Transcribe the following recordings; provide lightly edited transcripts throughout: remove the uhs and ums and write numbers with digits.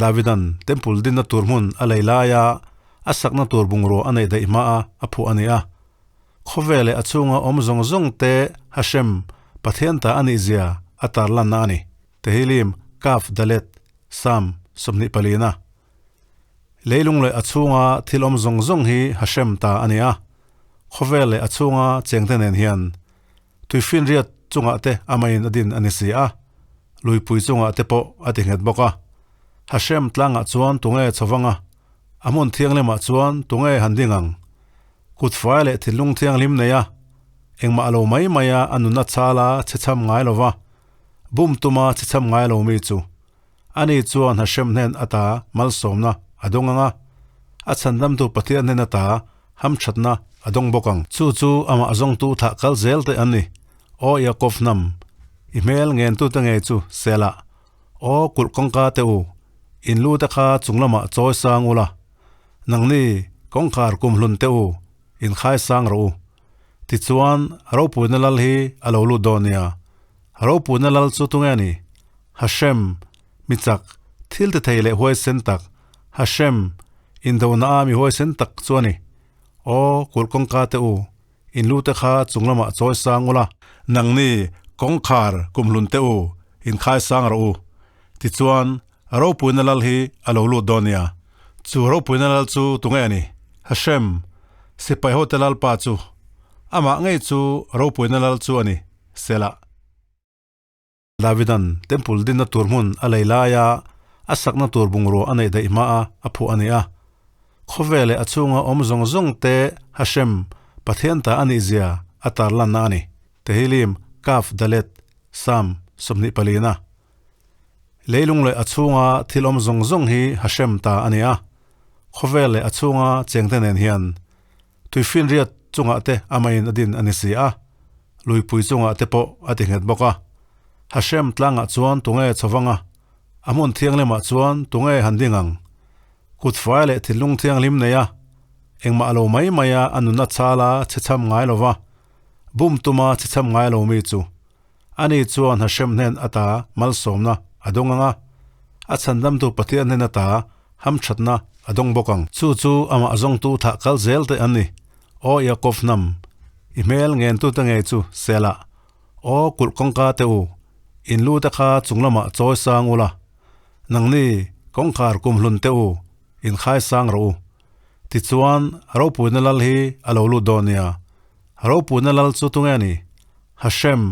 Davidan temple dinna tur hmun a lei laia a sakna tur bungrua a neih daih hma a a phuah a ni a. Khawvel leh a chhunga awm zawng zawng te Hashem, Pathian ta a nih zia a tarlanna a ni. Tehillim, Kaf Dalet, Sam, 24 na. Leilung leh a chhunga thil awm zawng zawng hi Hashem ta a ni a. Khawvel leh a chhunga chengte nen hian Tuifinriat chungah te amahin a din a ni si a, luipui chungah te pawh a ti nghet bawk a. Hashem tlangah chuan tunge chho vang a, a hmun thianghlimah chuan tunge han ding ang? Kut fai leh thinlung thianghlim nei a, engmah lo mai maia a nunna chhala chhe chham ngai lo va, bum tuma chhe chham ngai lo mi chu ani chuan Hashem hnen ata malsawmna a dawng ang a, a chhandamtu Pathian hnen ata hamthatna a dawng bawk ang. Chu chu amah zawngtu thah kal zel te an ni. Aw Yaakov hnam, i hmel ngentute ngei chu Selah. Aw kulh kawngka te u, in lu te kha chung lamah chawi sang ula, nangni kawngkhar kumhlun te u, in khai sang rawh u. Tichuan, ropuina lal hi a lo lut dawn nia. Ropuina lal chu tunge ni? Hashem, mi chak, thil ti thei leh huaisen tak, Hashem, indona a mi huaisen tak chu a ni. Aw, kulh kawngka te u, in lu te kha chung lamah chawi sang ula. Nangni, kawngkhar kumhlun te u, in khai sang rawh u. Tichuan, ropuina lal hi a lo lut dawn nia. Chu ropuina lal chu tunge a ni? Hashem, sipai hote lalpa chu. Amah ngei chu ropuina lal chu a ni, Selah. Davidan temple dinna tur hmun a lei laia a sakna tur bungrua a neih daih hma a a phuah a ni a. Khawvel leh a chhunga awm zawng zawng te Hashem, Pathian ta a nih zia a tarlanna a ni. Tehillim, Kaf Dalet, Sam, 24 na. Leilung leh a chhunga thil awm zawng zawng hi Hashem ta a ni a. Khawvel leh a chhunga chengte nen hian Tuifinriat chungah te amahin a din a ni si a, luipui chungah te pawh a ti nghet bawk a. Hashem tlangah chuan tunge chho vang a, a hmun thianghlimah chuan tunge han ding ang? Kut fai leh thinlung thianghlim nei a, engmah lo mai maia a nunna chala chhe chham ngai lo va, bum tuma chhe chham ngai lo mi chu ani chuan Hashem hnen ata malsawmna a dawng ang a, a chhandamtu Pathian hnen ata hamthatna a dawng bawk ang. Chu chu amah zawngtu thah kal zel te an ni. Aw Yaakov hnam, i hmel ngentute ngei chu Selah. Aw kulh kawngka te u, in lu te kha chung lamah chawi sang ula, nangni kawngkhar kumhlun te u, in khai sang rawh u. Tichuan, ropuina lal hi a lo lut dawn nia. Ropuina lal chu tunge a ni? Hashem,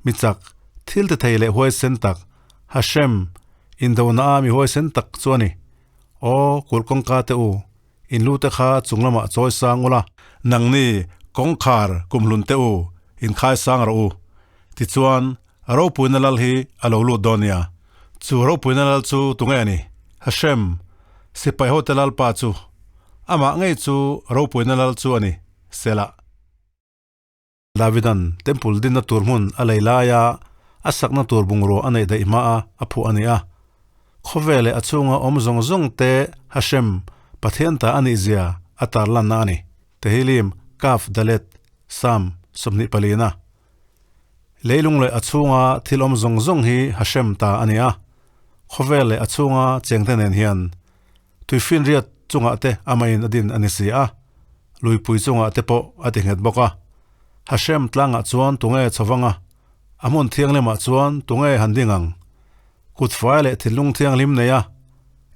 mi chak, thil ti thei leh huaisen tak, Hashem, indona a mi huaisen tak chu a ni. Aw, kulh kawngka te u, in lu te kha chung lamah chawi sang ula. Nangni, kawngkhar kumhlun te u, in khai sang rawh u. Tichuan, ropuina lal hi a lo lut dawn nia. Chu ropuina lal chu tunge a ni? Hashem, sipai hote lalpa chu. Amah ngei chu ropuina lal chu a ni, Selah. Davidan temple dinna tur hmun a lei laia a sakna tur bungrua a neih daih hma a a phuah a ni a. Khawvel leh a chhunga awm zawng zawng te Hashem, Pathian ta a nih zia a tarlanna a ni. Tehillim, Kaf Dalet, Sam, 24 na. Leilung leh a chhunga thil awm zawng zawng hi Hashem ta a ni a. Khawvel leh a chhunga chengte nen hian Tuifinriat chungah te amahin a din a ni si a, luipui chungah te pawh a ti nghet bawk a. Hashem tlangah chuan tunge chho vang a, a hmun thianghlimah chuan tunge han ding ang? Kut fai leh thinlung thianghlim nei a,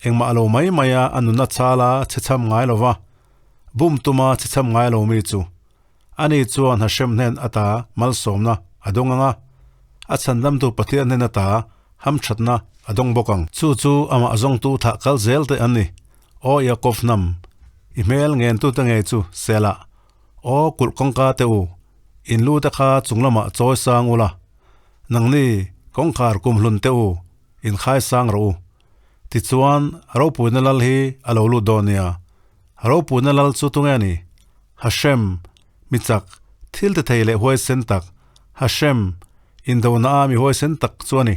engmah lo mai maia a nunna chala chhe chham ngai lo va, bum tuma chhe chham ngai lo mi chu ani chuan Hashem hnen ata malsawmna a dawng ang a, a chhandamtu Pathian hnen ata hamthatna a dawng bawk ang. Chu chu amah zawngtu thah kal zel te an ni. Aw Yaakov hnam, i hmel ngentute ngei chu Selah. Aw kulh kawngka te u, in lu te kha chung lamah chawi sang ula, nangni kawngkhar kumhlun te u, in khai sang rawh u. Tichuan, ropuina lal hi a lo lut dawn nia. Ropuina lal chu tunge a ni? Hashem, mi chak, thil ti thei leh huaisen tak, Hashem, indona a mi huaisen tak chu a ni.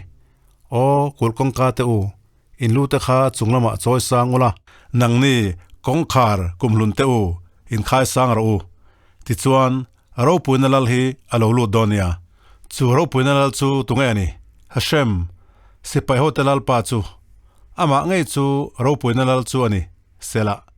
Aw, kulh kawngka te u, in lu te kha chung lamah chawi sang ula. Nangni, kawngkhar kumhlun te u, in khai sang rawh u. Tichuan, ropuina lal hi a lo lut dawn nia. Chu ropuina lal chu tunge a ni? Hashem, sipai hote lalpa chu. Amah ngei chu ropuina lal chu a ni, Selah.